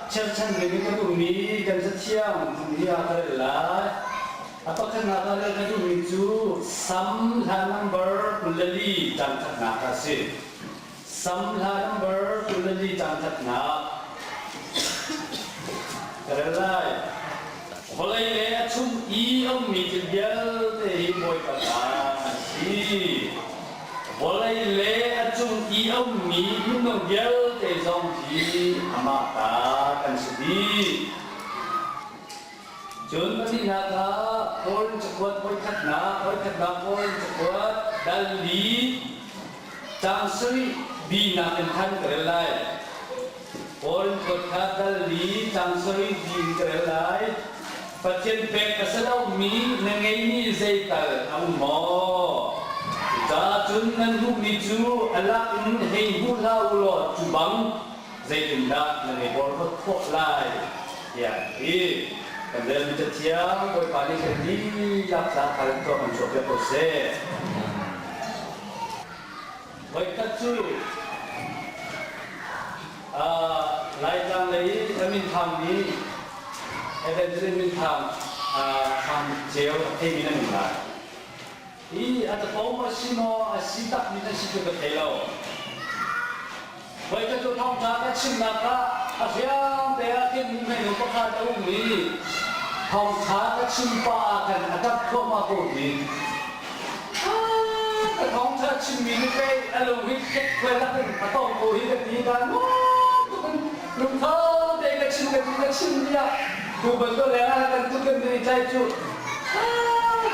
Cherchan ding in ka duhmi kan cathiang hi ah ka rel lai. A pakhatnak ah rel ka duhmi cu Sam hla number 24 caang khatnak a si. Sam hla number 24 caang khatnak ka rel lai. Vawlei le a chung i a ummi thil vialte hi Bawipa ta an si. Vawlei le a cung i a ummi minung vialte zong hi amah ta kan si dih. Cun pahnihnak ah Korin cakuat voikhatnak, voikhatnak Korin cakuat dal li caang sarih bi nakin khan ka rel lai. Korin cakuat dal li caang sarih bi in ka rel lai. Pathian pek a si lomi na ngeimi zeital a um maw? Cucaah cun nan hmuhmi cu a lak in hei hmu hlah u law cu bang zeitindah nan i porhlawt khawh lai tiah a ti. Kan relmi Cathiang Bawipa nih kan dihlak caah kha tuah kan chuahpiak ko seh. Voikhat cu Laitlang lei a minthang mi Evangelist minthang Thang Ceu a theimi nan um lai. Hi a capo a si maw a si tak mi nan si cu ka thei lo. Voikhat cu thawngṭha ka chimnak ah a hriam te ah khin minu pakhat a um i thawngṭha ka chim pah ah khan a ṭap thluahmah ko ti. Ka thawngṭha chimmi nih pei a lung hi khetkhuai lakin a tong ko hi ka ti ka nuam tuk in lungtho te ka chim ka ti ka chim tiah tu bantuk leng ah kan kut kan i tlai cu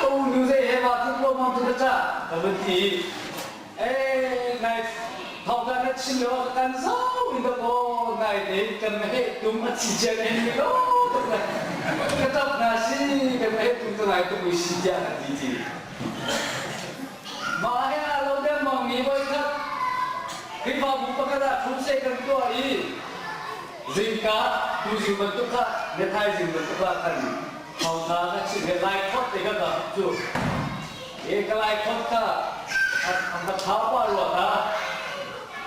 ka u nu zei he ma tluk lawmmam cu ka cah ka vun ti. Eh, nai thawngtha na chim lio ah kan zo in ka kaw nai te kan meheh tum a thi cia men mi lo tuk na ka tap na si kan meheh tum ka ngai tuk mi si tiah kan ti ti mah he a lo dengmang mi voi khat Khrihfabu pakhat ah thu se kan tuah i zingka tuzing bantuk kha ne thaizing bantuk ah khan thawngtha ka chim he lai khot te ka ka cu E ka lai khot kha a thau pa rua kha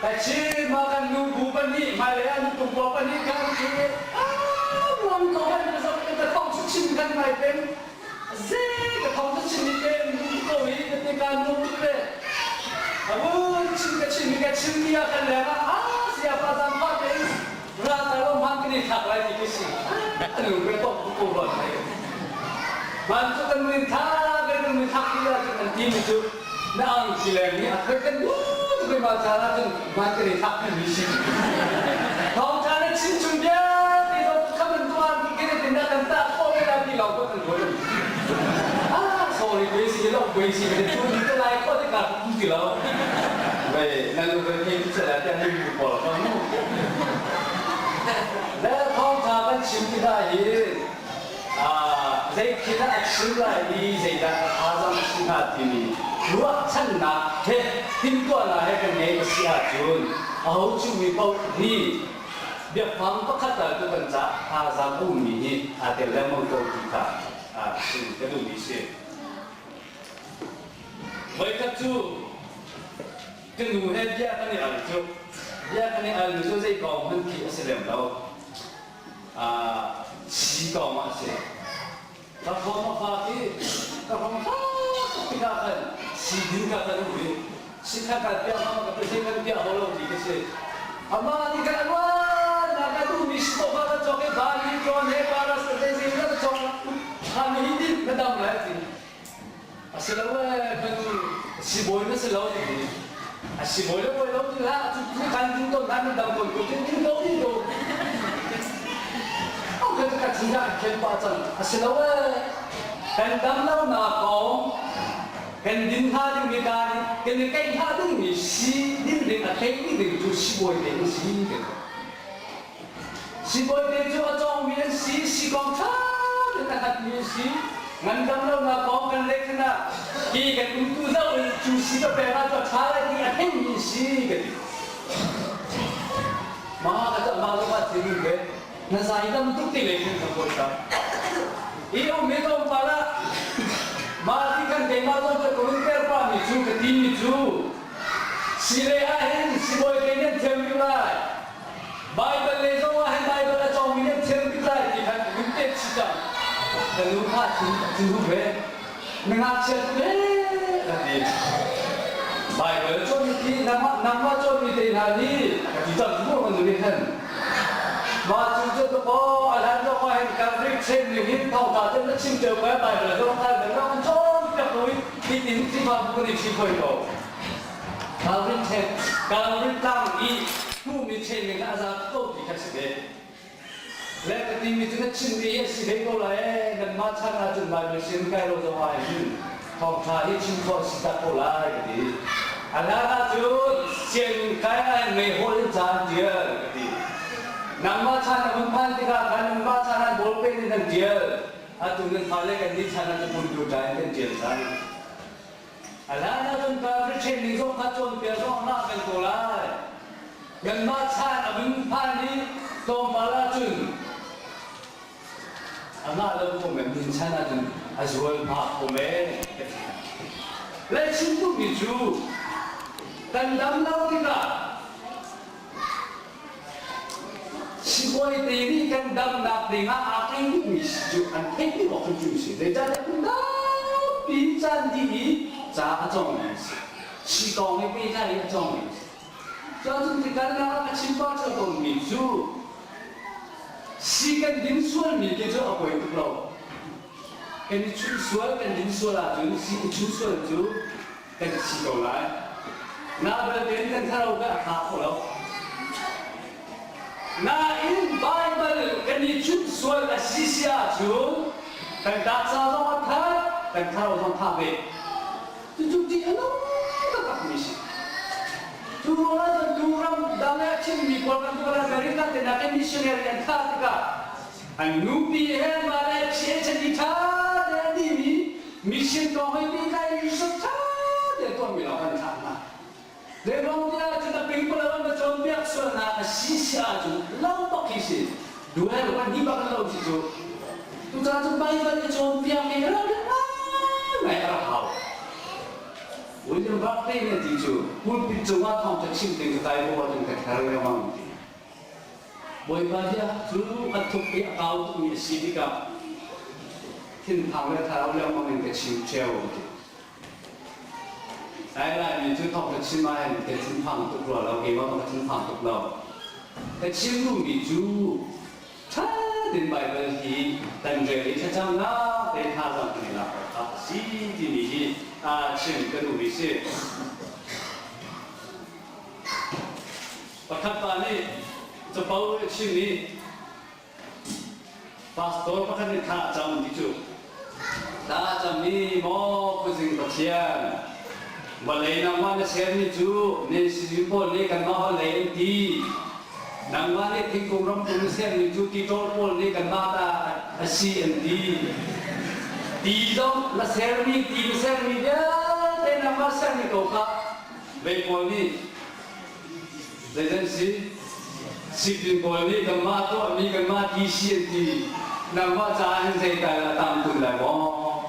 ka chin ma kan nu bu pahnih hmailei ah nu tung pa pahnih kan khi muang ko kan ka zok ka thong chu chim kan ngai peng ze ka thong chu chim ni peng nu ko hi ka ti kan nu tu le abun chim ka chim ka chim ni ah kan leng ah a sia pa zam pa te ra ta lo man kan i thak lai ti ki si anu pe tok ko ron mai man cu kan min tha kan min thak ti la cu kan ti mi cu na ang si le mi a khoi kan bu tu kai ma cha la cun man kan i thak mi si thong tha na chin chung bia ti zo kham an tuan ti kene tin na kan ta ko le la ti lo ko kan gol ah sorry be si lo be si ke tu ni te lai ko te ka tu ti lo về nan lu kan thei tu la te ni bu pol ko mu le thawngtha kan chim tikah hin zei thil ah a chim lai i zeidah a thazaang a si hnga timi ruahchannak he timhtuahnak he kan ngei a si ahcun aho chimmi paoh hi biafang pakhat ah cu kan caah thazaang a ummi hi aa tel lengmang ko ti kha chim ka duhmi a si. Voikhat cu ka nu he bia kan i al cu bia kan i al cu zei kong hmanh khi a si lem lo. Si kong ah a si. Ka thawm a fak i ka hrom fak tikah khan si ding ka kan um i si kha kan piah ma ka zei kan piah ho lo ti ka si. Amah nih kan ruan na ka duhmi si ko ka cawk i bali tlawn he paras ka zei zei ka cawk han hi din na dam lai ti. A si lo ee ka nu sibawi na si lo ti. A sibawi le bawi lo ti hlah cu kan ding tawn hna na dam tawn ko tin ding ko ding ko. Ka ka thin ka khen pa cang. A si lo ee kan dam lo na kong kan din hnga ding mi kan kan i keih hnga ding mi si din ding a thei mi ding cu sibawi te an si te sibawi te cu a cawng mi an si si kong ṭha tein a hngat mi an si ngandam lonak kong kan leh ah hi kan umtu zoh in cu si ka pek ah cu a ṭha lai ti a thei mi an si ka ti ma ka ca ma ka thil ve na zai dam tuk ti lei khin ka kawi ta i um mi tlawmpal ah mah ti kan keimah zong ka kun per pa mi cu ka ti mi cu si le ah hin sibawi te nan thiam rih lai Bible le zong ah cang. Ka nu kha thin hung ve. Na ngakchia tuk ee ka ti. Baibal cawnmi ti nangmah nangmah cawnmi te hna nih ka ti cang cu kan nu nih khan. Mah cu cu ka paw a hlan zong ah hin kan rik chem ning hin thawngtha cu na chim ṭeo ko Baibal zong khan na rak kan cawnpiak ko i hitin Khrihfabu kan i chim hoi ko. Calvin ṭhen Calvin tlang i hmuhmi training a za ko ti kha si ve. Le ka timi cu na chimmi hi a si ve ko lai ee nanmah chan ahcun Baibal sin kai lo zong ah hin thawngṭha hi chim khawh si tak ko lai ka ti. A hlan ahcun sianginn kai ah hin meihol in ca an ṭial ka ti. Nangmah chan a hun phan tikah khan nangmah chan ah ballpen in an ṭial. Atu nan fale kan nih chan ah cun computer in kan ṭial cang. A hlan ahcun Calvary training zong kha cawnpiak zong a ngah peng ko lai. Kanmah chan a vun phan i tlawmpal ahcun a ngah lo ko men nin chan ahcun a zual hma ko men ka ti. Le chim duhmi cu kan dam lo tikah Sibawi te nih kan damnak dingah aa tleng bikmi si cu an theih dih awk cu si. Zeicahtiah kum tampi caan dih i ca a cawngmi an si. Sikawng he pehtlai in a cawngmi an si. Cuahcun tikalnak ah ka chim pah cio tawnmi cu si kan din sualmi ti cu a poi tuk lo. Kan i chunh sual, kan din sual ahcun si i chunh sual cu kan si ko lai. Na belte kan thlarau ka a tha kho lo. Nain Baibal kan i chunh sual a si si ahcun kan taksa zong a that, kan thlarau zong tha ve. Cucu ṭih a nung taktakmi si. Cu ruangah cun tu ram dang ah chimmi pawl kan tuah America te nakin missionary an thlah tikah an nupi he mah le PhD ṭha te a dihmi mission kong he pehtlai research ṭha te a tuahmi lawng kan thlah hna. Zeiruang tiah cun a ping palo an va cawnpiak sualnak a si si ahcun lo bak hi si. Duel kan hi bak lo si cu. Tucaan cu Baibal i cawnpiak hi rak ngai a rak hau. William Barclay nih a ti cu pulpit cungah thawngṭha chim ding ka kai bu ahcun ka ther lengmang ti. Bawipa bia cu a thuk i a kau tukmi a si tikah thinphang le thlarau lengmang in ka chim ṭheo a ti. Ai Laimi cu thawng ka chim ahhin ka thinphang tuk rua lo, keimah bang ka thinphang tuk lo. Ka chim duhmi cu ṭha tein Baibal hi kan rel i thlacamnak te thazaang kan i lak awk a si timi hi chim ka duhmi si. Pakhat pa nih capo a chim i pastor pakhat nih thla a cam ti cu thla a cam i maw khuazing Pathian vawlei nangmah na sermi cu Nancy pawl nih kanmah vawlei an ti nangmah nih thingkung ramkung na sermi cu titawl pawl nih kanmah ta a si an ti ti zong na sermi ti na sermi vialte nangmah sermi ko kha vei pawl nih Zeidah an si? Sipin pawl nih kanmah tuahmi kanmah ti si an ti. Nangmah caah hin zeital a tam kun lai maw?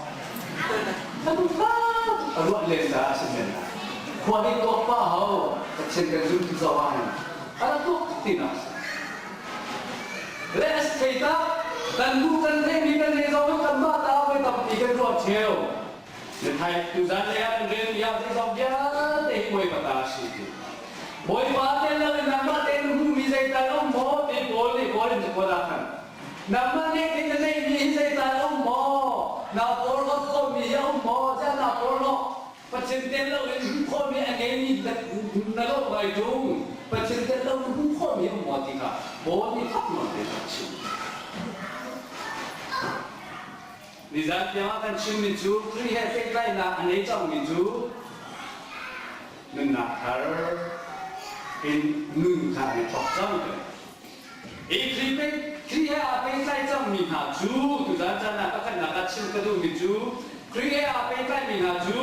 A duh a ruah len caah a si men lai. Khua hi tuak pah hau Pathian kan zum ti zong ah hin a rak tuak tuk tinak a si. Le a si thei tak kan duh kan theihmi kan nei zong in kanmah ta voi tampi kan ruah ṭheo. Na theih tuzan lei ah kan relmi ah zeizong vialte hi Bawipa ta a si ti. Bawipa tel loin nangmah tein na hmuhmi zeital a um maw ti Paul nih Korin cakuat ah khan nangmah nih khin na neihmi hi zeital a um maw naa porhlawt khawhmi hi a um maw tiah naa porhlawt Pathian tel loin hmuh khawhmi a ngeimi na lawh ngai ṭung Pathian tel loin hmuh khawhmi a um maw ti kha Paul nih fak nawn tein a chim. Nizan tiangah kan chimmi cu Khrih he pehtlaihnak a ngei cangmi cu nunnak thar in nun kha an i thawk cang kan Hi Khrih Khrih he aa pehtlai cangmi hna cu tuzan caan ah pakhatnak ah chim ka duhmi cu Khrih he aa pehtlaimi hna cu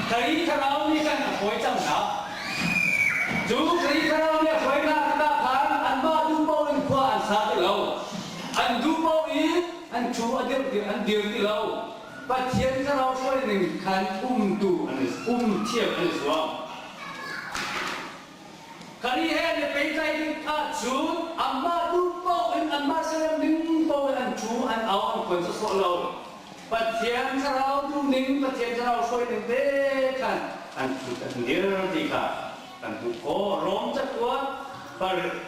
Khrih thlarau nih kan a hruai cang hna. Cu Khrih thlarau nih a hruai hna tikah khan anmah duh paoh in khua an sa ti lo. An duh paoh in an thu a dirh ti an dir ti lo. Pathian thlarau hruai ning khan umtu an um thiam an i zuam. Khrih he an i pehtlaih ding ahcun anmah duh paoh in anmah siaram ding paoh in an thu phuan sawsawh lo. Pathian thlarau duhning, Pathian thlarau hruaining te khan an thut an dir ti kha kan hmuh khawh. Rom cakuat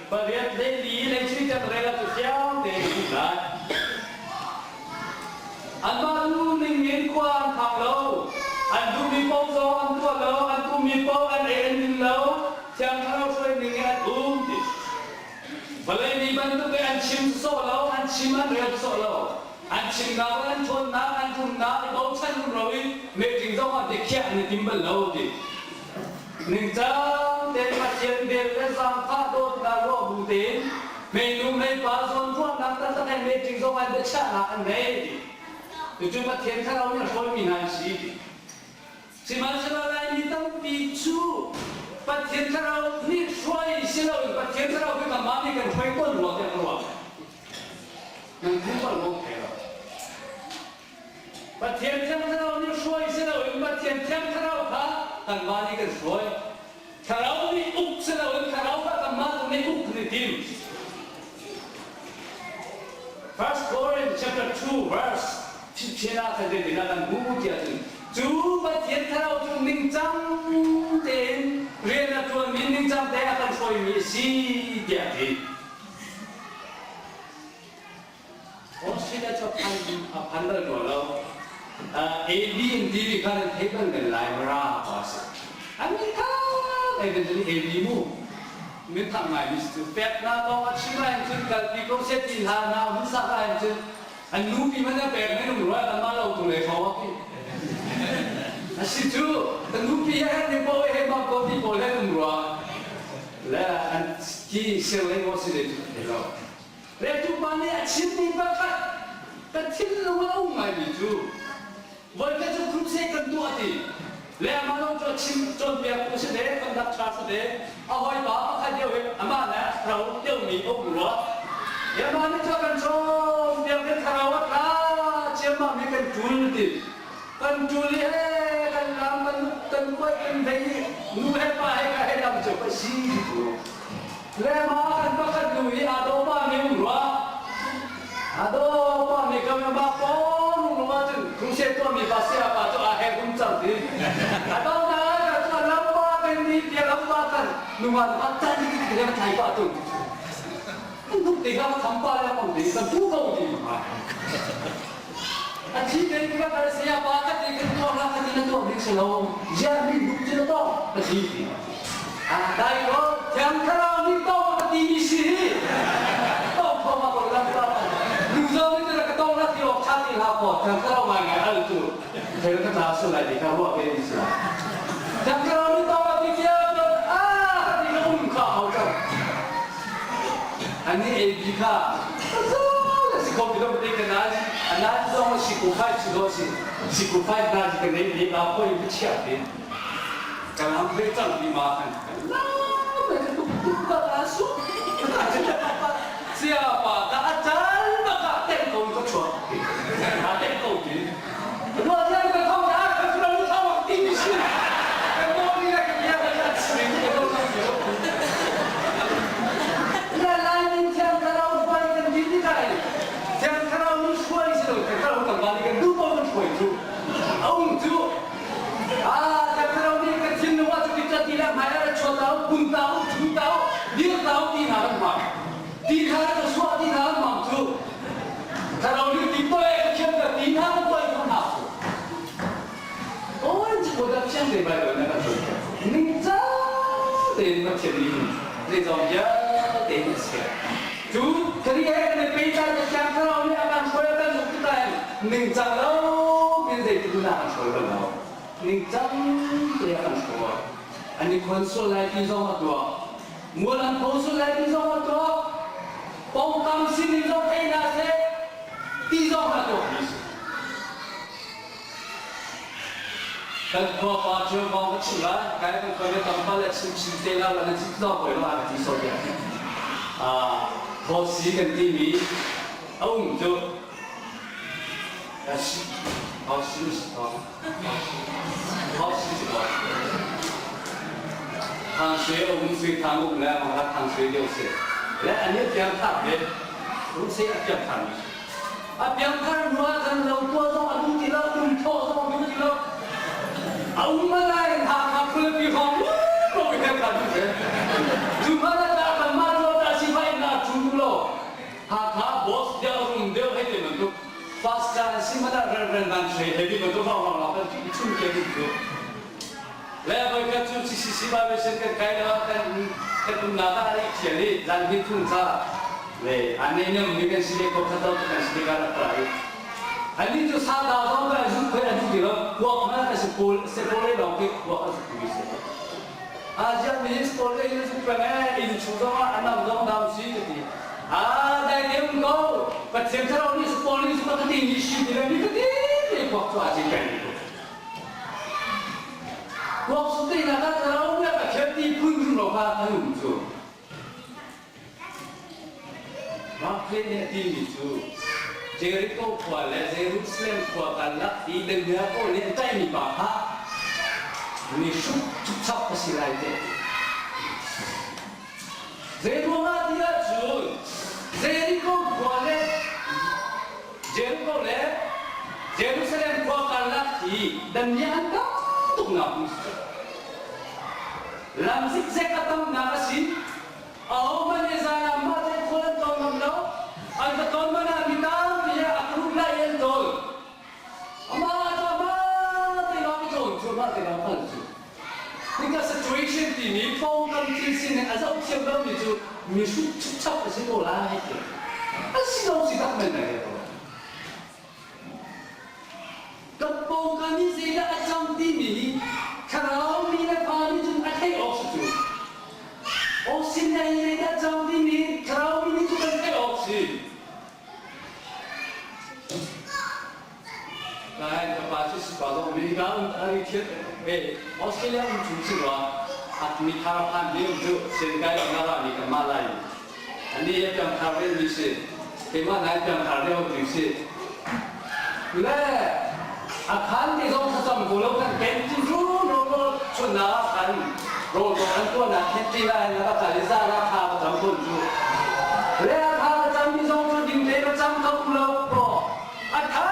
pariat le li lei sui kan rel ah cu fiang tein hmuh lai. Anmah duhning in khua an khang lo. An duhmi paoh zong an tuah lo, an duhmi paoh an ei an din lo. Thiang Thlarau hruaining in an um ti. Vawlei mi bantuk in an chim sawh lo, an chim an rel sawh lo. An chimnak le an ṭhawnnak, an rumnak i bochan rumro in meeting zong ah biakhiah an i tim bal lo ti. Ningcang tein Pathian vel le zaangfah dawtnak ruah bu tein hmeinu hmeipa zawnruahnak taktak he meeting zong ah biachiahnak an ngei ti. Cucu Pathian thlarau nih a hruaimi hna an si ti. Sihmanhsehlaw Laimi tampi cu Pathian thlarau nih hruai si loin Pathian thlarau hi kanmah nih kan hruai tawn rua tiah ka ruah. Nan hmu bal maw thei lo. Pathian thiang thlarau nih hruai si loin Pathian thiang thlarau kha kanmah nih kan hruai. Thlarau nih uk si loin thlarau kha kanmah tu nih uk kan i tim. First Corinthians chapter 2 verse 15 ah khan zeitindah kan hmu tiah cun cu Pathian thlarau cu ningcang tein rian a ṭuanmi ningcang te a kan hruaimi a si tiah a ti. Australia cu phan a phan bal rua lo. AB in TV kha nan thei bal men lai mara pa si. An min kha ei ben cun AB mu. Min thang ngai mi cu pek na kong a chim ah cun kalpi ko se ti hla na hun sak ah cun an nu pi man a pek men um rua kan ma lo tu le kho ki. A si cu kan nu pi he ni po he ma ko ti pawl he um rua. Le an ki sir le mo si le cu thei lo. Retu pa nih a chimmi pakhat ka thinlung a um ngaimi cu voikhat cu crusade kan tuah ti le amah lawng cu a chim cawnpiak tu si ve conductor si ve a hawipa pakhat deuh hi amah le ro deuhmi a um rua amah nih cu a kan cawnpiak i thlarau a tla ciammam hi kan ṭul ti kan ṭul i he kan lam kan kan kuai kan vei i nu he pa he ka he lam cu ka si ti Lema kan pakhat nu hi aa daw pa mi um rua. Aa daw pa mi kam ma pon rua cun crusade tuah mi pa sia pa cu aa hek um cang ti. A daw na ka cu lam pa kan ni pia lam pa kan nunga pa tan ti ti kan thai pa tu. Kan duk ti ka tham pa la pong ti kan tu ko ti. A thi te ka kan sia pa ka ti kan tuah la ka ti na tuah ding si lo. Zia mi duk ci na to ka ti ti. Dai ko Thiang Thlarau nih to ka ti mi si hi. To kho ma ko lam pa. Nu zong nih ka to la ti awk tha ti hlah ko Thiang Thlarau ngai ngai al tu. Thel ka ta su lai ti ka ruah ke ni si. Thiang Thlarau nih to ka ti tia a ka ti ka um kha hau cang. Ani AB kha si ko ti lo te ka na ana zong si ko phai si ko si si ko phai na ji ka nei ni ka poi bi chia te. Kan lam ve cang ti ma kan kan lam kan tuk tuk ka ka su. Sia pa ka a cal ma ka ten ko ka chuak ti. A ten ko ti. Ruah thiam ka thong ka ka thura lu thong ti mi si. Kan mo ni la ka bia ka si ka ko ka ti. La lai nin thiam thlarau hruai kan di ti kai. Thiam thlarau nu hruai si lo thiam thlarau kan ba ni kan du ko kan hruai cu. Aung cu Ah, thiam thlarau nih kan thinlung ah cuti cat ti le hmai ah chuah tau, kun tau, thu tau, dir tau ti hna kan hmang. Ti hna kan suah ti hna kan hmang cu. Thlarau nih ti toy ka thiam ka ti hna kan toy kho hna cu. Oi, cu dah thiam te Bible na kan cawnpiak. Ningcang tein Pathian nih zeizong vialte in a ser. Cu kari he kan i pehtlai ka thiang thlarau nih a kan hruai a kan uk tikah hin ningcang lo in zeitik in a kan hruai bal lo. Ningcang te a kan hruai. An i khon sual lai ti zong a tuah. Mual an pho sual lai ti zong a tuah. Pawngkam sining zong thei hna seh ti zong a tuah mi si. Kan khua pa ṭio kong ka chim lai. Kai kan khua mi tam pa le chim chin te la la na chim zong koi lo ka ti so tiah. Ah, Thawsi kan timi a um cu Thawsi si thawng. Thawsi si ko. Thang sui a um sui thang um le amah thang sui deuh si. Le ani a thiang thak ve. Rum se a thiang thang mi. A piangthar hnu ah cun lo tuah zong a duh ti lo, um thawh zong a duh ti lo. A um lai Hakha khualipi hrawng lo i kan duh ve. Cu hmanh ah dah kanmah ruah dah si fai na thu duh lo. Hakha boss deuh rum deuh hei ti bantuk fast car si hmanh ah rel van hrei hei ti bantuk rong rong lawng kan chung ke duh cu. Le voikhat cu CCC Bible kan kai lo kan kan umnak ah a i thial i zan hin thung ca le a neinem mi kan si le ko khat lo kan si ka rak ra i Annih cu sata zong ka zut khoi an ti lo kuak hmanh a si pawl se pawl le lawng khi kuak an si si. Asia mi pawl le in zut peng e inn chung zong ah anam zong dam si ka ti. A dai dem ko Pathian thlarau nih pawl nih ka ti ni shi ti le mi ka ti ti kuak cu a si peng. Kuak su te na ka thlarau nih Pathian ti phun rum lo kha an um cu. Mah nih a timi cu Jericho khua le Jerusalem khua karlak i damiah pawl nih an tlaihmi pa kha mi hrut chukchap a si lai tiah a ti. Zeiruangah ti ahcun Jericho khua le Jericho le Jerusalem khua karlak hi damiah an tam tuknak hmun si cu. Lam zikzek a tamnak a si. Ahohmanh nih zan ah mah te khual an tawn ngam lo. An va tawn man ah mi tampi he a kruk lai i an tawl. Amah cu amah te lawng i tlawn cu amah te lawng kal cu. Hika situation timi pawngkam thil sining a zoh thiam lomi cu mi hrut chukchap a si ko lai ti. A si lo si tak men lai ko. Kan pawngkam i zeidah a cang timi hi thlarau mi le pa nih cun a theih awk si cu. Aw sin-ai zeidah a cang timi thlarau mi nih cun kan theih awk si. Nain ka pa cu sipa zong America um a ri thiam Australia um chung si rua mi thar phan mi um cu sen kai na ra mi kan mah lai. Ani he piangthar ve mi si. Keimah nai piangthar deuh mi si. Le a khan ti zong thlacam ko lo kan ken cin ru ro ro chun na khan ro to an tuah na khet ti lai na ka kal i za na kha ka cam ton cu. Le a kha ka cam mi zong cu ding te ka cam kho lo ko. A tha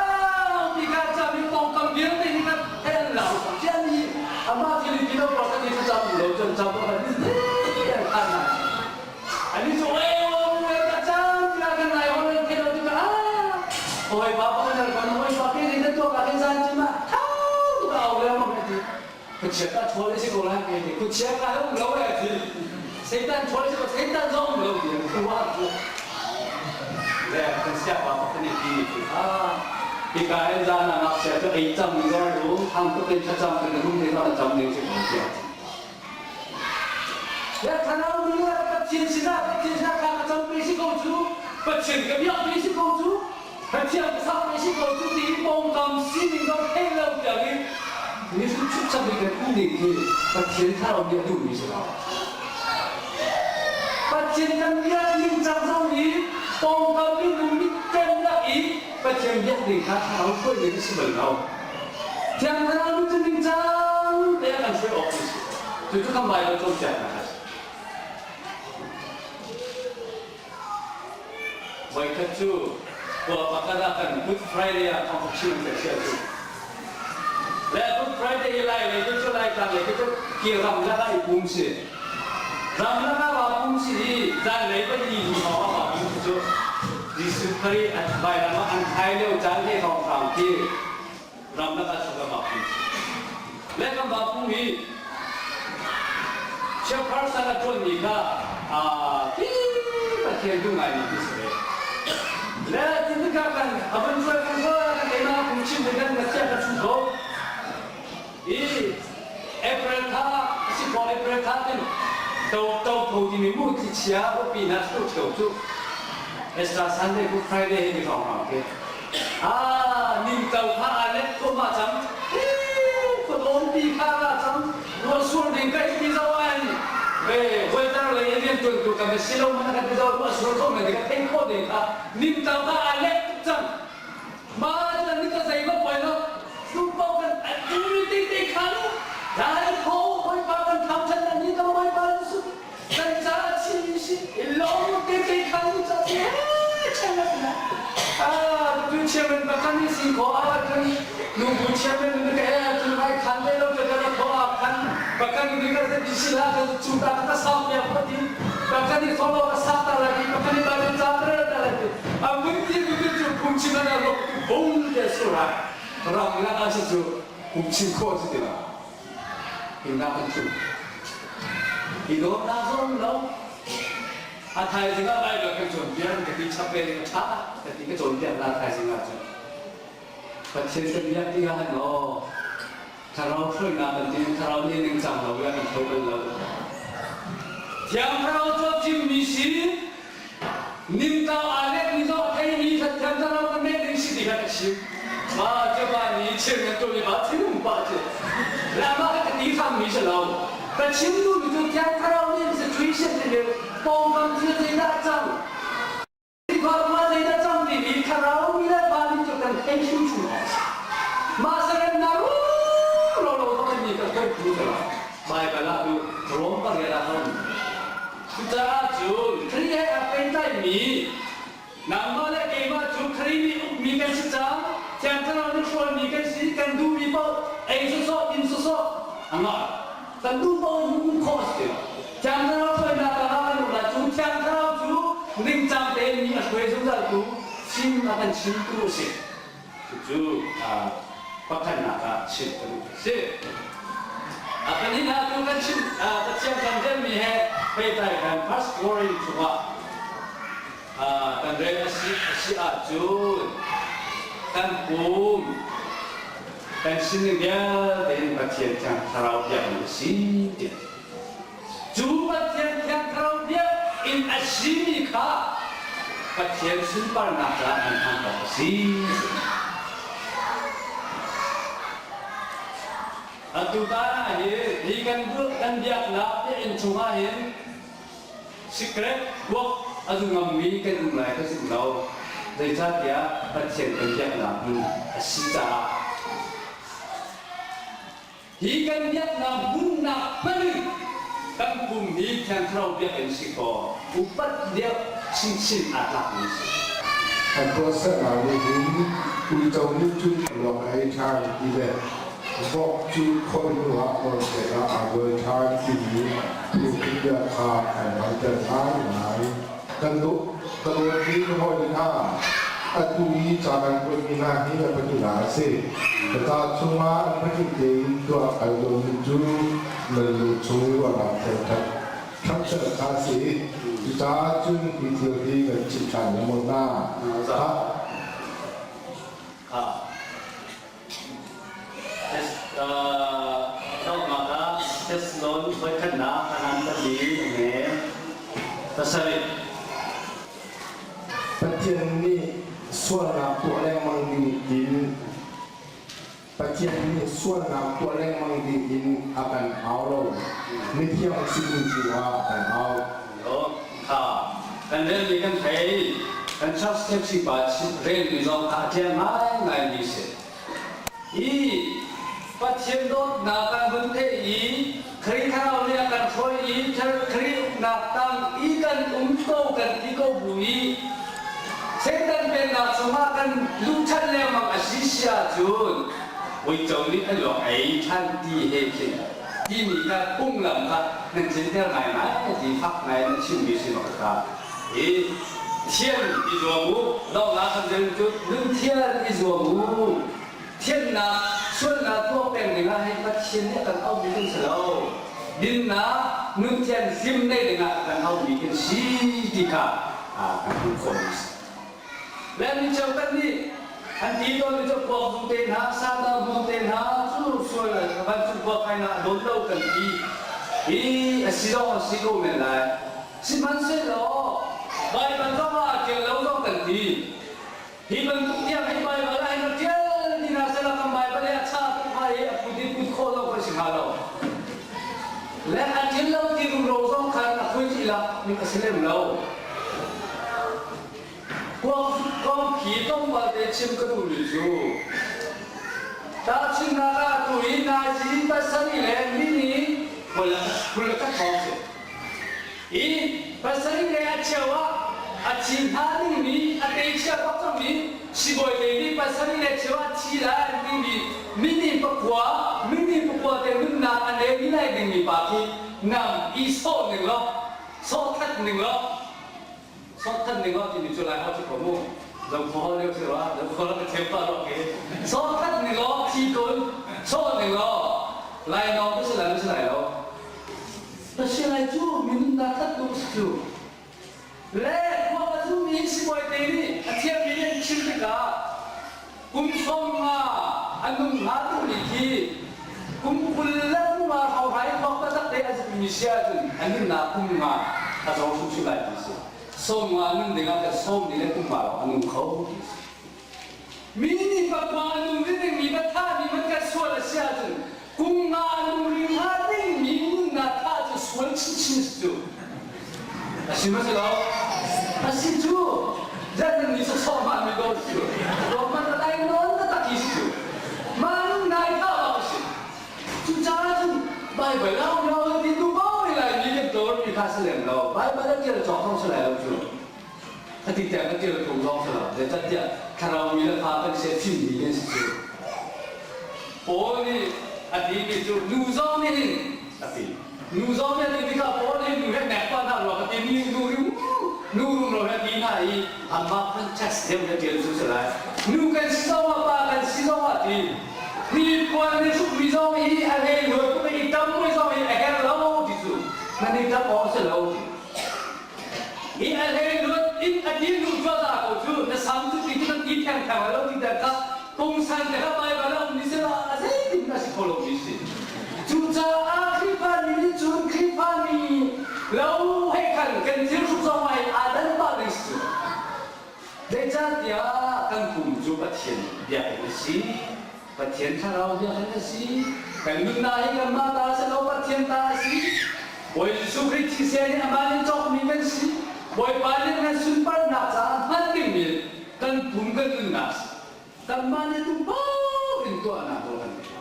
ti ka cam i pongkam vialte hi ka then lo. Chian hi amah Filipino prophet nih thlacam lo cun cam ko kan ni an khan na. Ani cu e ka cam tiah kan lai hol an theih lo tikah ah hawipa pakhat an kan hawipa ke nih na tuah ka kan zan cim ah thau tuk a au lengmang a ti. Khuachia ka ṭhawl a si ko lai ke ti. Khuachia ka um lo e ti. Satan ṭhawl a si ko Satan zong um lo ti an ruah cu. Le kan siapa pakhat nih ti mi cu ah hika in zan ah ngakchia cu ei cang mi zong um thang tuk in thlacam kan hung te zong cam ding si ko tiah. Thlarau nu ah Pathian sinah Pathian sinah thla ka cam pe si ko cu Pathian ka biak pe si ko cu Pathian ka sak pe si ko cu ti pawngkam sining zong thei lo tiang in mi chukchap in kan um ding khi Pathian thlarau nih a duhmi si lo. Pathian kan biak ningcang zong hi pawngkam minung mit ṭem lak i Pathian biak ding kha thlarau hruai ding a si bal lo. Thiang Thlarau nih cun ningcang te a kan hruai awk a si. Cucu kan Baibal cawnpiaknak a si. Voikhat cu khua pakhat ah kan Good Friday ah thawngtha chim ka chia cu. Le Good Friday hi lai lei cu lai tlang lei cu ki ram lak ah i pum si. Ram lak ah va pum si i zanlei va i hnu hrawng ah va pum si cu Jesuh Khrih vailam ah an thai lio caan he hrawnghrang khi ramlak ah chok a pung le kan va pung i chiaphar san a ṭuanmi kha ti Pathian duh ngaimi ti si ve le ti tikah kan a van hruai kan hruai kan keimah phung chim te kan ka sia ka chu ko i April thla si ko April thla tin to to pho timi mu thi chia rupi na su cheu cu Easter Sunday Good Friday hi ni hrawng hrawng khi Ah, ningto kha aa let thluahmah cang. Khuadawmpi kha ra cang. Ruahsur ding ka ti zo ai. Ve weather lei in riantuantu kan si lo man kan ti zo ruahsur kho men ka thei kho ding kha ningto kha aa let tuk cang. Ma cu ni ka zei va poi lo. Tu pau kan an mi te te kha nu. Lai kho hoi pa kan tham than na ni ka hoi pa su. Kan ca chi si long te te kha nu cha si. Chairman na. Ah, tu chairman pakhat ni si ko ah cun nubu chairman ni ka eh cun ai khan le lo ka ka tho ah khan pakhat ni ka se bisi la ka chu ta ka sa pia pati pakhat ni tholo ka sa ta la ki pakhat ni ba cha ta ta la ki a mun ti ku chu phung chim na lo tu bung te su ra ram la a si chu phung chim kho si ti la ina kan chu i do na zong lo. A thaizing ah Baibal kan cawnpiak ka ti chap ve ding a ṭha ka ti ka cawnpiak la thaizing ah cun. Pathian kan biak tikah hin aw thlarau hruainak kan ti thlarau nih ningcang lo ya kan tho bal lo. Thiang thlarau cu a fimmi si nimtau aa letmi zong a theimi thiang thlarau kan neih ding si ti kha ka chim. Ma cu pa nih chim kan tuah mi ba thinung pa cu. Le mah ka ti hrammi si lo. Ka chim duhmi cu Thiang Thlarau nih situation nih pawngkam thil zeidah cang, Khrihfa zeidah cang timi Thlarau mi le Pa nih cu kan thei hrimhrim awk a si. Mah sarennak lo lo zong in mi kan khoi phu te lo. Baibal ah cu Rom pariat ah kan um. Cucaah cun Khrih he aa pehtlaimi Nangmah le keimah cu Khrih nih ukmi kan si cang. Thiang Thlarau nih hruaimi kan si. Kan duhmi paoh ei sawsawh, din sawsawh a ngah. Kan duh paoh in um khawh a si ti lo. Thiang Thlarau hruainak ah kan um lai cu Thiang Thlarau cu ningcang tein mi a hruai zungzaltu, fim a kan chimtu a si. Cucu pakhatnak ah chim ka duh a si. A pahnihnak cu kan chim Pathian kan relmi he pehtlai kan First Korin chungah kan rel a si a si ahcun kan pum kan sining vialte in Pathian Thiang Thlarau biakmi a si tiah Cu Pathian Thiang Thlarau biak in a simi kha Pathian sunparnak caah an hman awk a si. Atu tan ah hin hi kan kan biaknak biakinn chungah hin secret kuak a zu ngammi kan um lai ka zumh lo. Zeicahtiah Pathian kan biaknak hmun a si caah. Hi kan biaknak hmunnak hmanh in kan pum hi Thiang Thlarau biakinn si kaw upat deuh chinchin aa tlakmi a si. An tuahsernak nih hin uico nih cun a luak a ei ṭhan ti le vok cu kholh hnuah nawlpek ah aa bual ṭhan timi phungphun kha an hngalhter ngaingai. Kan ka dawtmi ka hawile hna, atu i ca kan kuatmi hna hi a pahnihnak a si. Ka ca chungah an pahnih tein tuah kai lomi cu nan lu chung ruahnak thangṭhat thangṭhat kha a si. Cucaah cun hi thil hi kan chimh ṭhan lengmang hna. Donghnak ah Thessalon voikhatnak a ngan pali a nge. Pasarih. Pathian nih sualnak tuah lengmang ding in Pathian nih sualnak tuah lengmang ding in a kan au lo. Mithiang sinin tu ah a kan au. Kha kan relmi kan thei. Kan church taxi pa relmi zong kha a ṭial ngaingaimi si. Hi Pathian dawtnak kan vun theih i Khrih Thlarau nih a kan hruai i Khrih uknak tang i kan um ko kan ti ko bu i Satan pennak chungah kan luh ṭhan lengmang a si si ahcun uico nih a luak ei ṭhan ti he khin timi kha phunglam kha nan tlinter ngaingai ti fak ngai nan chimmi si bak kha i thian i zuam u donghnak kan rel cu nun thian i zuam u thiannak sualnak tuah peng dingah hei Pathian nih a kan auhmi kan si lo dinnak nun thian hlim nei dingah a kan auhmi kan si ti kha kan hmuh khawhmi si. Le mi cheukhat nih an ti tawnmi cu kuakzung te hna, sata hmawm te hna cu sual vancung khua kainak a dawn lo kan ti. Hi a si zong a si ko men lai. Sihmanhsehlaw Baibal zong ah a ṭial lo zong kan ti. Hi bantuk tiang hi Baibal ah hin a ṭial ti hna sehla kan Baibal hi a cha tuk hnga i a put in put khawh lo kan si hnga lo. Le a ṭial lo ti rumro zong khan a phui ti lak ning a si lem lo. Kuangphi tlawmpal te chim ka duhmi cu tahchunhnak ah atu hi nazi pasarih le mini 20 le khat hrawng si. Hi pasarih le a cheu ah A thi hnga dingmi, a teichia bak cangmi sibawi lei nih pasarih le cheu ah thi lai an timi mini pakua, mini pakua te nunnak a neimi lai dingmi pa khi nang i sawh ning law, sawh that ning law, sawh that ning law timi cu lai hau si ko mu. Zokhua lio si rua, zokhua la ka thiam pah rua khi. Sawh that ning law, thi kun, sawh ning law, lai nawng ka si lai, si lai lo. Ka si lai cu, minung dah that tu si cu. Le khua a zummi sibawi te nih a thiammi an chim tikah kum 50 a nung hnga duhmi khi kum 20 le kum nga hrawng i thawk taktak te a zummi si ahcun a nunnak kum nga a zawng hrimhrim lai ti si. 50 nun dingah kan sawm ni le kum nga lawng a nung kho ti si. Mi nih pakua a nung dingmi va thahmi man kan sual a si ahcun kum nga a nung rih hnga dingmi nunnak thah cu sual chinchin si cu. A si maw si lo? A si cu. Zan ni sawsawh ma mi ko si cu. Ruahman a lai nawn taktak hi si cu. Mah nunnak i thah awk a si. Cucaah cun Baibal a um lo ti tu ko lai mi kan tor mi kha si lem lo. Baibal a ṭial cawk zong si lai lo cu. Ati tiang kan ṭial tung zong si lo. Zeicahtiah thlarau mi le fa kan si fimmi kan si cu. Paul nih a timi cu nu zong nih hin a ti. Nu zong nih a ti tikah Paul nih nu he nek pa hna rua ka ti mi nu rum nu rumro he ti hna i amah context deuh na ṭial cu si lai. Nu kan si zong ah pa kan si zong ah ti hi puan nih hrukmi zong hi a hlei luat tuk i tam mi zong hi a herh lo ti cu nan i ṭap awk si lo ti. Hi a hlei luat in a dir lu cuahmah ko cu na sam cu ti cu nan ti thengtheng lai lo ti der kha pungsan te kha Baibal a um ni sila a zeitin a si kho lomi si. Cucaah Khrihfa mi nih cun Khrihfa mi lo he khan kan thil hruk zong ah hin aa dan pah ding si cu. Zeicahtiah kan pum cu Pathian biakinn a si. Pathian thlarau biakinn a si. Kan nunnak hi kanmah ta a si lo, Pathian ta a si. Bawi Jesuh Khrih thisen nih amah nih cawkmi kan si. Bawipa nih kan sunparnak caah hman dingmi kan pum kan nunnak a si. Kanmah nih duh paoh in tuahnak nawl kan ngei.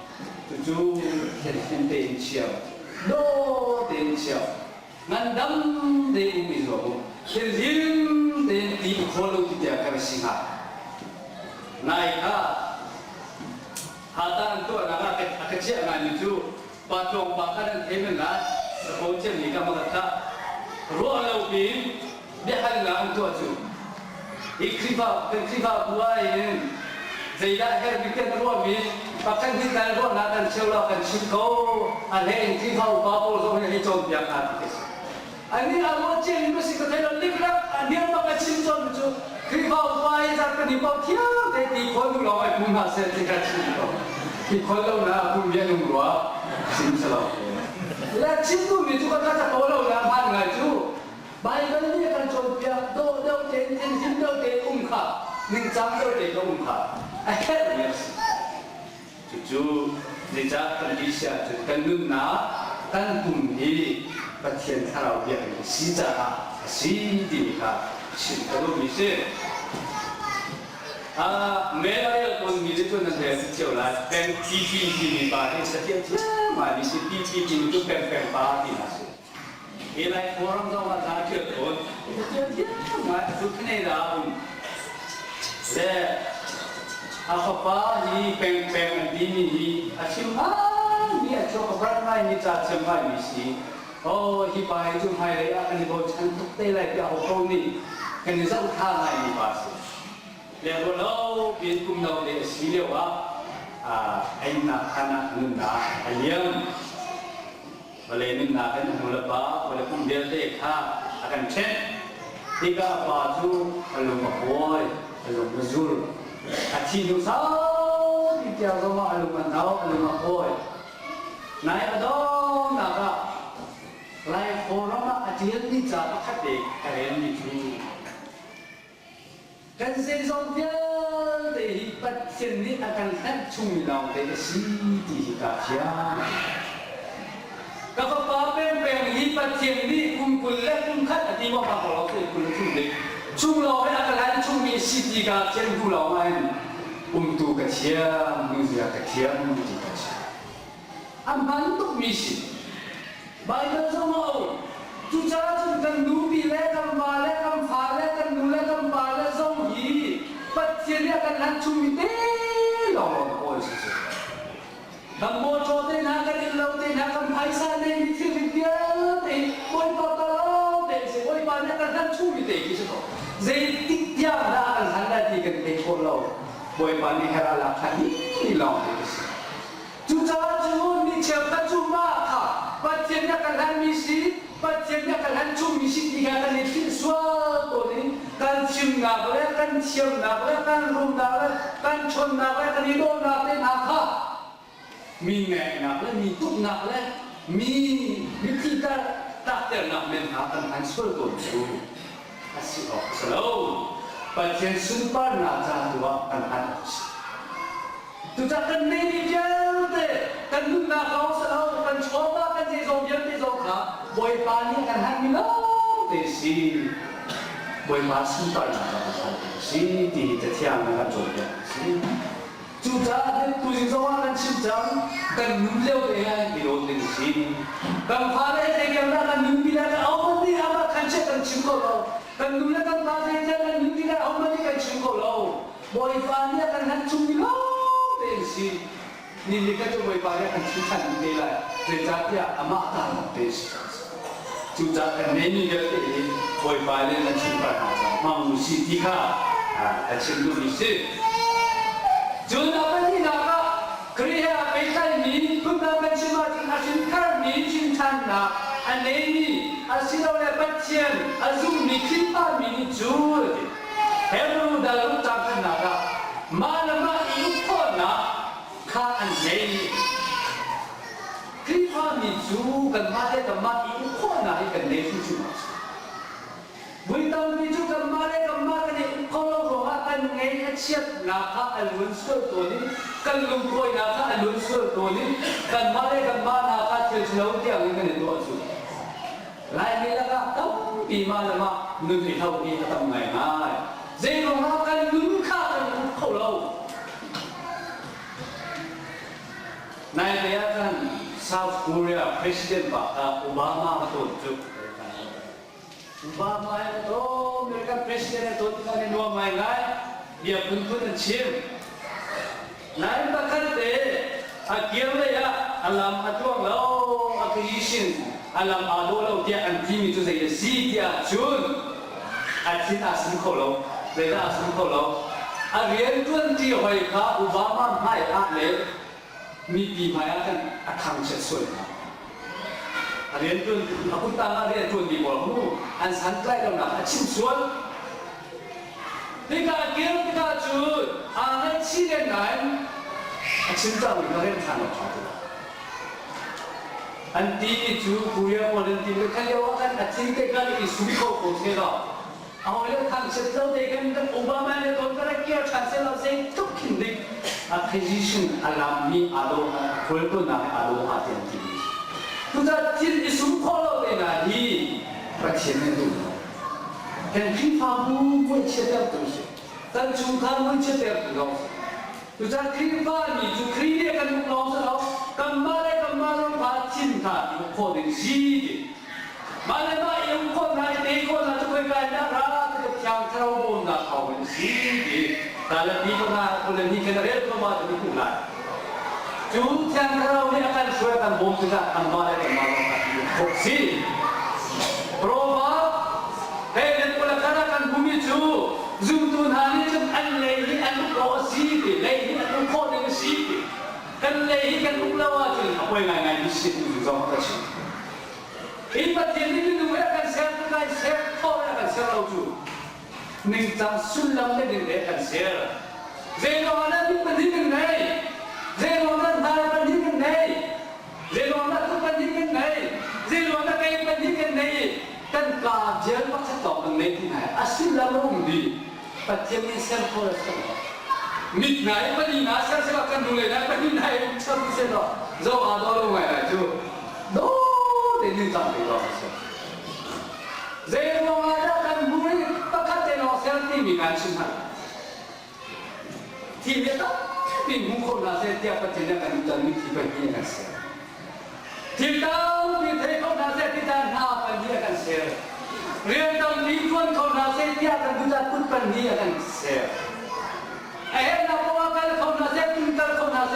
Cucu thianhlim tein chia, dawh tein chia, ngandam tein um i zuam u. Thianhlim tein ti i khawl u ti tiah kan si hnga. Nai kha hata an tuahnak ah a ka chiah ngaimi cu pa tlawng pa kha nan thei men lai ka ciammi ka maka kha ruah lo piin biahalnak an tuah cu hi Khrihfa kan Khrihfabu ah hin zeidah herh bik kan ruahmi pakhat hnih tal ruahnak kan cheu lo kan chim ko a hlei in Khrihfa upa pawl zong hi cawnpiak hna ti ka si. Anih a ruah ciami ma si ka thei lo liklak a niam bak a chim cawn cu Khrihfa upa hi zat kan i pau thiam te ti khawn duh lawng ai pum hna seh ti ka chim ko. Ti khawn lo na pum bia nung rua chim si lo. Le chim duhmi cu ka ka ko lo na hman ngai cu Baibal nih a kan cawnpiak dawh deuh tein thinhim deuh tein um kha ningcang deuh tein ka um kha a herhmi a si. Cucu zeicah kan ti si ahcun kan nunnak kan pum hi Pathian thlarau biakinn a si caah a si timi kha chim ka duhmi si. Mail a rel tawnmi nih cun nan rel cio lai. Peng PP timi pa hi satial thiam ngaimi si. PP timi cu peng peng pa ti hna si. Hi Lai forum zong ah ca ṭial tawn. Satial thiam ngai a cu Canada ah um. Le a fapa hi peng peng an timi hi a chim ngaimi a chuak a brat ngaimi ca thiam ngaimi si. Oh, hi pa hi cu hmailei ah kan i bochan tuk te lai tiah ho nih kan i zohthla ngaimi pa si. Le rualo piin kum no te a si lio ah einak khan ah nunnak a liam. Vawlei nunnak in a nu le pa, vawlei pum vialte kha a kan ṭhenh. Hika a pa cu a lung a hawi, a lung a zul. A thi hnu saupi tiang zongah a lung a no, a lung a hawi. Nai a donghnak ah Lai Forum ah a ṭialmi ca pakhat te ka relmi cu Kan zeizong vialte hi Pathian nih a kan hlanh chungmi lawngte a si ti hi kaa fiang. Ka fapa pengpeng hi Pathian nih kum 20 le kum khat a ti maw pa ko lo te 20 le thum ding chung lawng hi a ka hlan chungmi a si ti kaa fian hnu lawng ah hin umtu ka thiam, nuzia ka thiam ti ka chim. A hman tukmi si. Baibal zong a um. Cucaah cun kan nupi le kan va le kan fa le kan chungmi te lawnglawng pawl si cu. Kan mawṭaw te hna, kan innlo te hna, kan phaisa neimi thilri vialte hi Bawipa ta lawng te an si. Bawipa nih a kan hlan chungmi te khi si ko. Zeitik tiang dah a kan hlan lai ti kan thei khawh lo. Bawipa nih her a lak kha hi lawng te si. Cucaah cun mi cheukhat cu mah kha Pathian nih a kan hlanmi si, Pathian nih a kan hlan chungmi si ti kha kan i philh sual tawn i kan chimnak le kan thiamnak le kan rumnak le kan ṭhawnnak le kan i dawhnak te hna kha mi ngaihnak le mi tuknak le mi mitthli tlakternak men hna kan hman sual tawn cu a si awk a si lo. Pathian sunparnak ca tu ah kan hman awk a si. Cucaah kan neihmi vialte kan nunnak lawng si lo, kan chawva kan zeizong vialte zong kha Bawipa nih a kan hanmi lawngte si. Bawipa sunparnak ah kan hal si ti hi Cathiang nih a kan cawnpiak a si. Cucaah tuzing zong ah kan chim cang, kan nun lio te he i lawn ding a si. Kan fale zeitiang dah kan nunpi lai, kan ahohmanh nih amah khan chiah kan chim kho lo. Kan nu le kan pa zeitiang kan nunpi lai, ahohmanh nih kan chim kho lo. Bawipa nih a kan hlan chungmi lawngte an si. Ni khat cu Bawipa nih a kan chim ṭhan te lai. Zeicahtiah amah ta lawngte a si. Cucaah kan neihmi vialte hi Bawipa nih kan chungkhar hna caah hmang u sih ti kha ka chim duhmi si. Cun a pahnihnak ah Khrih he aa pehtlaimi phundang kan chim ahcun a hrintharmi hrinthannak a neimi asilole Pathian a zummi Khrihfa mi nih cun a ti. Hebru dal caang khatnak ah mah le mah i uk khawhnak kha an ngei. Khrihfami cu kanmah le kanmah i uk khawhnak hi kan ngei hrimhrim awk a si. Vui tampi cu kanmah le kanmah kan i uk kho lo ruangah kan ngei a chiatnak kha a luan sual tawn i kan lungkawinak kha a luan sual tawn i kanmah le kanmah hna kha thil ṭhalo tiang in kan i tuah cu. Laimi lakah tampi mah le mah nun i hloh hi a tam ngaingai. Zeiruangah kan nun kha kan uk kho lo. Naite ah khan South Korea President pa kha Obama ka tawn cu. Obama he ka tawn, American President he tawn tikah ni nuam ngaingai. Bia phunphun an chim. Nain pakhat te a kir lei ah a lam a tluang lo, a physician a lam aa dawh lo tiah an timi cu zei a si tiah cun a thin aa sum kho lo. Zeidah aa sum kho lo? A rianṭuanṭi hoi kha Obama hmai ah le mipi hmai ah khan a thangchiat sual hna. A rianṭuan a kuttang ah rianṭuanmi pawl mu an santlaih lonak a chim sual. Tikah kir tikah cun aa ngaihchih len nain a chim cangmi kha rem ṭhan awk ṭha ti lo. An timi cu Korea pawl an timi kha lio ah khan a thin te khan i sum kho ko seh law a hawile thangchiat lo te khan kan Obama le ton ka rak kir ṭhan seh law zeitluk khin dik a physician a lammi aa dawh a khualtlawnnak he aa dawh hnga ti an timi. Cucaah thil i sum khawh lo te hna hi Pathian nih a duh lo. Kan Khrihfabu muichiattertu si. Kan chungkhar muichiattertu zong si. Cucaah Khrihfa mi cu Khrih nih a kan uk lawng si lo, kanmah le kanmah zong kha thin kha i uk khawh ding si ti. Mah le mah i uk khawh hna i tei khawh hna cu khoika in dah ra ti ka Thiang Thlarau bawmnak thawngin a si ti. Galatia panga 22 khan a rel thluahmah ti hmuh lai. Cu Thiang Thlarau nih a kan hruai a kan bawm tikah kanmah le kanmah zong kha i uk khawh si. Proverb he nan kul khan ah kan hmumi cu zumtu hna nih cun an lei hi an uk lo a si ti lei hi an uk khawh ding a si ti kan lei hi kan uk lo ahcun a poi ngaingai mi si tu zong ka chim. Hi Pathian nih minung he a kan ser tikah ser khawh le a kan ser lo cu ningcang sullam le ning he kan ser. Zeiruang ah dah mit pahnih kan ngei? Zeiruang dah hna pahnih kan ngei? Zeiruang dah kut pahnih kan ngei? Zeiruang dah kei pahnih kan ngei i kan kaa vial pakhat lawng kan ngei ti hna a sullam a um dih. Pathian nih ser kho le ser lo. Mit hna i pahnih hna ser selaw kan hnulei hna pahnih hna i um chap selaw zoh aa daw lo ngai lai cu daw te ningcang te lawng a si. Zeiruang ah dah kan hmur i pakhat te lawng ser timi kan chim hna. Thi bia tampi hmu kho hna seh tiah Pathian nih a kan duhtermi thi pahnih a kan ser. Thil tampi thei kho hna seh ti caan hna pahnih a kan ser. Rian tampi ṭuan kho hna seh tiah kan duhter kut pahnih a kan ser. A herhnak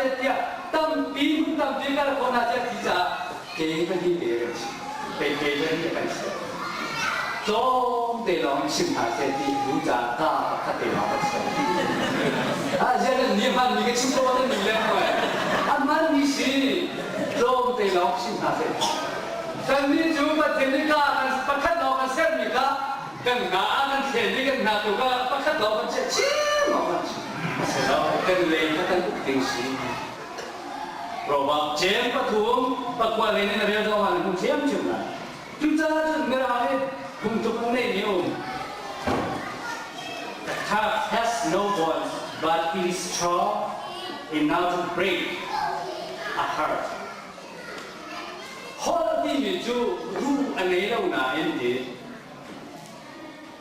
seh tiah tampi hmun tampi kal khawh hna seh ti caah ke pahnih te kan si. Kei ke pahnih kan si. Tlawm te lawng chim hna seh ti bu caah ka pakhat te lawng kan si. Ah ziah nan ni hman mi ka chim ko nan ni leng mai. A hman mi si tlawm te lawng chim hna seh. Kannih cu Pathian nih ka kan pakhat lawng kan sermi kha kan hna ah kan thlen i kan hna tu kha pakhat lawng kan chiah chin lawng kan chim. A si lo, kan lei kha kan uk ding si. Proverb jem pathum pakua len in a rel zong ah na hmu ṭhiamṭhiam lai. Cucaah cun Mirang nih phungtluk an neihmi a um. A calf has no voice, but it is strong enough to break a heart. Holh timi cu ruh a ngei lo nain ti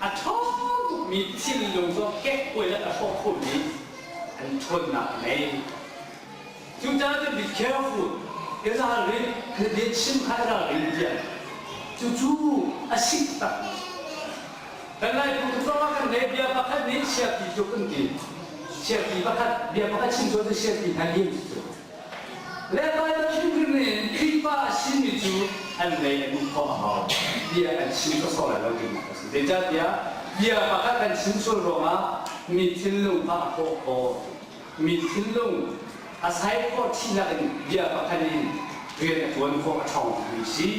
a ṭhawng tukmi thinlung zong kekkuai le a hrawk khomi an ṭhawnnak a ngei. Cucaah cun be careful, i ralrin, na bia chim kha i ralrin tiah cucu a sik tak. Kan Lai phung zong ah kan nei bia pakhat nih siapi tluk an ti. Siapi pakhat bia pakhat chim cu siapi hna liam cu. Le Baibal hrimhrim in Khrihfa a simi cu an lei an um khawh a hau. Bia an chim sawsawh lai lo tinak a si. Zeicahtiah bia pakhat kan chim sual ruangah mi thinlung kha a hrawh khawh. Mi thinlung a sai khawh ṭhinak in bia pakhat in rian a ṭuan khawh a ṭhawng tukmi si.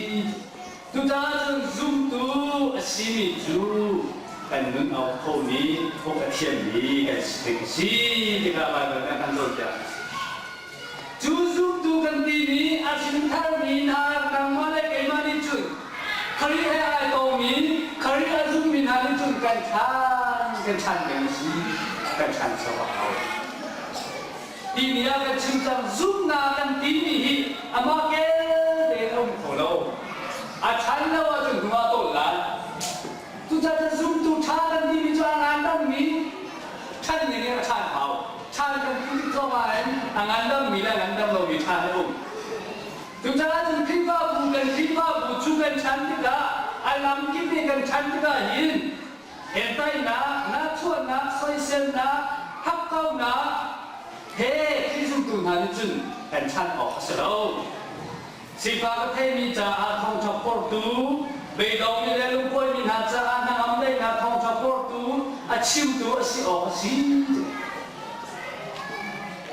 Cucaah cun zumtu a simi cu kan nun a uk khomi, uk a thiammi kan si ding a si tikah Baibal nih a kan cawnpiak. Cu zumtu kan timi a hrintharmi hna nangmah le keimah nih cun Khrih he ai tawmi, Khrih a zummi hna nih cun kan ṭhan kan ṭhan ding a si, kan ṭhancho a hau. Timi ah kan chim cang zumhnak kan timi hi amah kel tein a um kho lo. A ṭhan lo ahcun hnu ah tawl lai. Cucaah zumtu ṭha kan timi cu a ngandammi ṭhan ning in a ṭhan hau. Ṭhan kan ti tik zong ahhin a ngandammi le a ngandam lomi ṭhan a um. Cucaah cun Khrihfabu kan Khrihfabu cu kan ṭhan tikah a lamkip i kan ṭhan tikah hin entainak, nahchuahnak, soiselnak, hakkaunak he Khrih zumtu hna nih cun kan ṭhan awk a si lo. Sifak a theimi caah thawngṭha phortu, beidongmi le lungkuaimi hna caah hnangam daihnak thawngṭha phortu, a chimtu a si awk a si.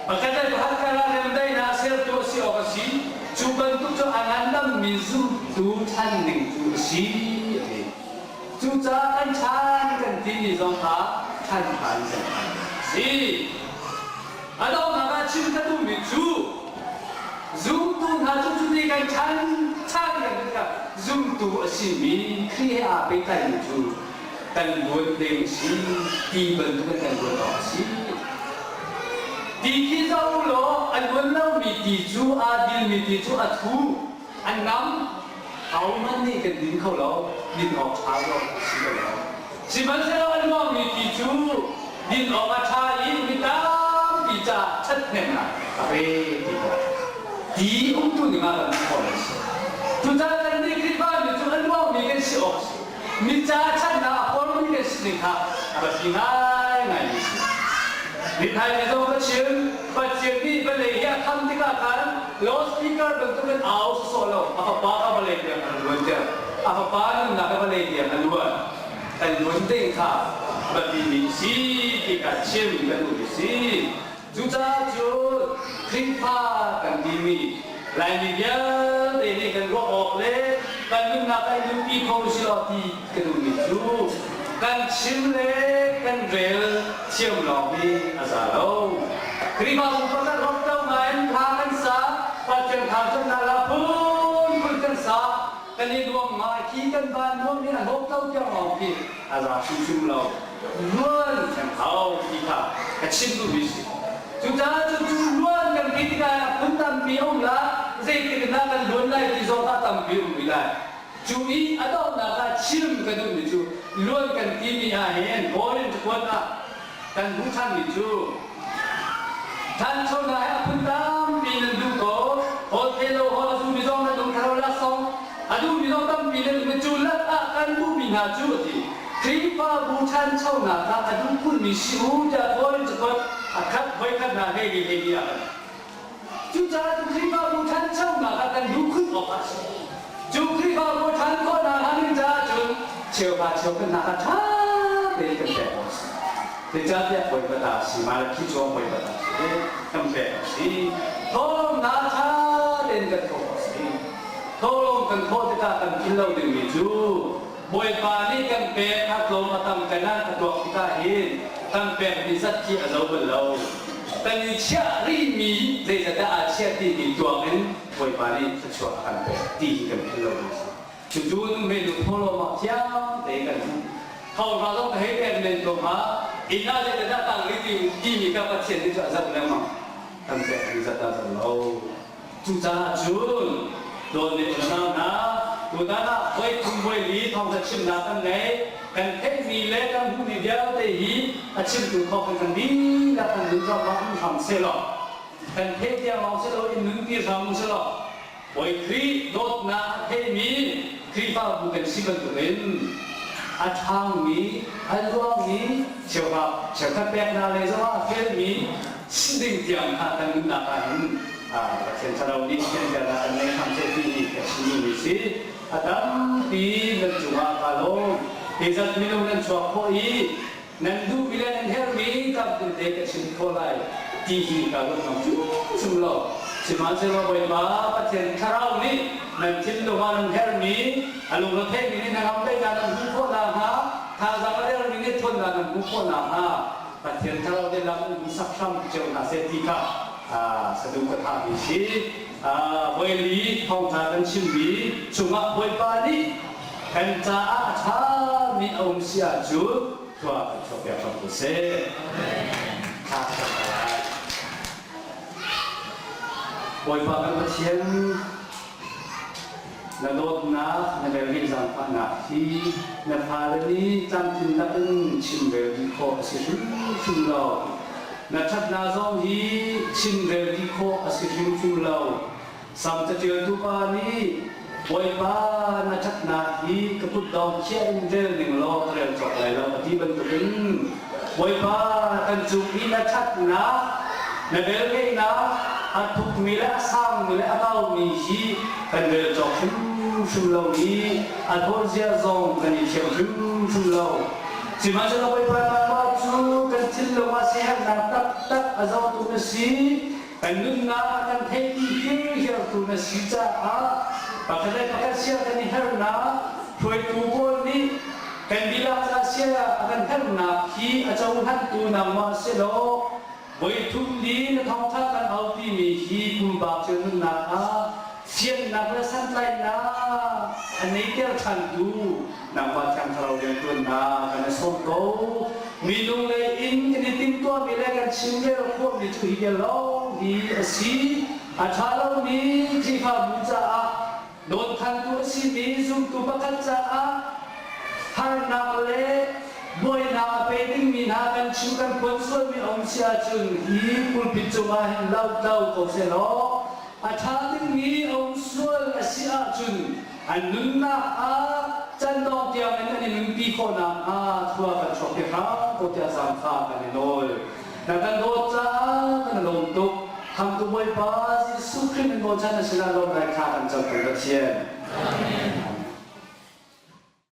Pakhat le pakhat karah remdaihnak sertu a si awk a si. Cu bantuk cu a ngandammi zumtu ṭhan ning cu a si a ti. Cucaah kan ṭhan kan timi zong kha ṭhan ṭhan kan ṭhan a si. A donghnak ah chim ka duhmi cu zumtu hna cu cuti kan ṭhan ṭhan kan ti tikah zumtu a simi Khrih he aa pehtlaimi cu kan luan ding a si ti bantukin kan luan awk a si. Ti khi zoh u law a luan lomi ti cu aa dilmi ti cu a thu, a nam, ahohmanh nih kan din kho lo, din awk ṭha zong a si lo. Sihmanhsehlaw a luangmi ti cu din awk a ṭha i mi tampi caah ṭhathnemnak a pe ti kha ti umtu ning ah kan hmuh khawh a si. Cucaah kannih Khrihfa mi cu a luangmi kan si awk a si. Mi caah ṭhatnak a pormi kan si ning kha a biapi ngaingaimi a si. Mithai mi zong ka chim, Pathian nih vawlei hi a kham tikah khan loudspeaker bantukin au sawsawh lo, a fapa kha vawlei tiang a luanter. A fapa nunnak hi vawlei tiang a luan. Kan luan ding kha biapimi a si ti kha chim kan duhmi a si. Cucaah cun Khrihfa kan timi Laimi vialte nih kan ruah awk le kan nunnak ah i nunpi kho usih law ti ka duhmi cu kan chim le kan rel thiam lawng hi a za lo. Khrihfabu pakhat rawkto ngai in thla kan sa, Pathian thangṭhatnak la phunphun kan sa, kan i nuam ngai khi kan van nuam hi a hlawk lo tiang lawng khi a za hrimhrim lo. Luan kan hau ti kha ka chim duhmi si. Cucaah cu cu luan kan ti tikah phun tampi a um la, zeitik in dah kan luan lai ti zong kha tampi a um rih lai. Cu i a donghnak ah chim ka duhmi cu luan kan timi ah hin Korin cakuat ah kan hmuh ṭhanmi cu ṭhanchonak he a phun tampi nan duh ko, hawl the lo hawl a duhmi zong nan um thalo laksawng a duhmi zong tampi nan um i cu lakah kan duhmi hna cu a ti. Khrihfabu ṭhanchonak ah a duh khunmi si u tiah Korin cakuat a khat voikhat hna hei li hei li ah kan. Cucaah cu Khrihfabu ṭhanchonak ah kan duh khun awk a si. Cu Khrihfabu ṭhan khawhnak hnga ding caah cun cheuhra cheukhat hna kha ṭha tein kan pek awk a si. Zeicahtiah Bawipa ta a si, mah le khi cu Bawipa ta a si, kan pek a si. Thawngnak ṭha tein kan thawh awk a si. Thawhlawm kan thawh tikah kan philh lo dingmi cu Bawipa nih kan pek a tlawm a tam kan ah ka tuak tikah hin kan pekmi zat khi a zo bal lo. Kan i chiah rihmi zeizat dah aa chiah timi tuak in Bawipa nih thluachuah a kan pek ti hi kan philh lo ding a si. Cucu nuhmei nu thawhlawm ah thiang tein kan hmuh. Thawngṭha zong ka hei pek men ko hnga. Inn ah zeidah dah tang rih timi kha Pathian nih cu a zoh lengmang. Kan pekmi zat a zoh lo. Cucaah cun dawtmi unau hna, tutan ah voi thum voi li thawngṭha chimnak kan ngei. Kan theihmi le kan hmuhmi vialte hi a chimtu thawng in kan dihlak kan nun zong ah um hram sehlaw, kan theih tiang lawng si loin nunpi hram u selaw, Bawi Khrih dawtnak a theimi Khrihfabu kan si bantukin a ṭhangmi, a luangmi cheuhra cheukhat peknak lei zongah a felmi si ding tiang kha kan nunnak ah hin Pathian Thlarau nih fianternak kan ngei hram seh ti hi ka chim duhmi si. A tampi nan cungah kaa lawm. Hi zat minung nan chuak khawh i nan duhmi le nan herhmi tampi te ka chim khawh lai ti hi ka ruat ngam hrimhrim lo. Sihmanhsehlaw Bawipa Pathian Thlarau nih nan thinlung ah nan herhmi, a lungretheimi nih hnangam daihnak nan hmuh khawh nakhnga, thazaang a dermi nih ṭhawnnak nan hmuh khawh nakhnga Pathian Thlarau nih lam in sak hram cio hna seh ti kha saduh ka thahmi si. Voili thawngṭha kan chimmi chungah Bawipa nih kan caah a ṭhami a um si ahcun khua kan chuahpiak hram ko seh. Thla kan lai. Bawipa kan Pathian, na dawtnak, na velngeih zaangfahnak hi na fale nih tlamtlin lakin chimrel dih khawh a si hrimhrim lo. Na ṭhatnak zong hi chimrel dih khawh a si hrimhrim lo. Sam caṭialtu pa nih Bawipa na ṭhatnak hi ka kutdong khiah in rel ning law ka rel cawk lai lo a ti bantukin Bawipa kan cung i na ṭhatnak na velngeihnak a thukmi le a sangmi le a kaumi hi kan rel cawk hrimhrim lo i a thawrzia zong kan i thiam hrimhrim lo. Sihmanhsehlaw Bawipa nangmah cu kan thinlung ah siaherhnak taktak a zohtu na si. Kan nunnak ah kan theihmi hirhiartu na si caah pakhat le pakhat sia kan i hernak hruaitu pawl nih kan dihlak ca sia a kan hernak hi a cohlantu nangmah si law voi thum li na thawngtha kan aupimi hi pumpak cio nunnak ah fiannak le santlaihnak a neiter ṭhantu nangmah Thiang Thlarau rianṭuannak kan i sawm ko. Minung lei in kan i timhtuahmi le kan chimrel khawhmi cu hi bia lawng hi a si. A ṭha lomi Khrihfabu caah dawnkhantu a simi zumtu pakhat caah harnak le buainak a pe dingmi hna kan chim kan phuan sualmi a um si ahcun hi pulpit cungah hin lotlau ko sehlaw a ṭha dingmi a um sual a si ahcun an nunnak ah candawng tiang in an i nunpi khawh nakhnga thua kan chuak hram ko tiah zaangfah kan i nawl. Na kan dawt caah kan lawm tuk. Khamtu Bawipa Jesuh Khrih min bochan na sinah lawm lai thla kan cam ko Pathian. Amen.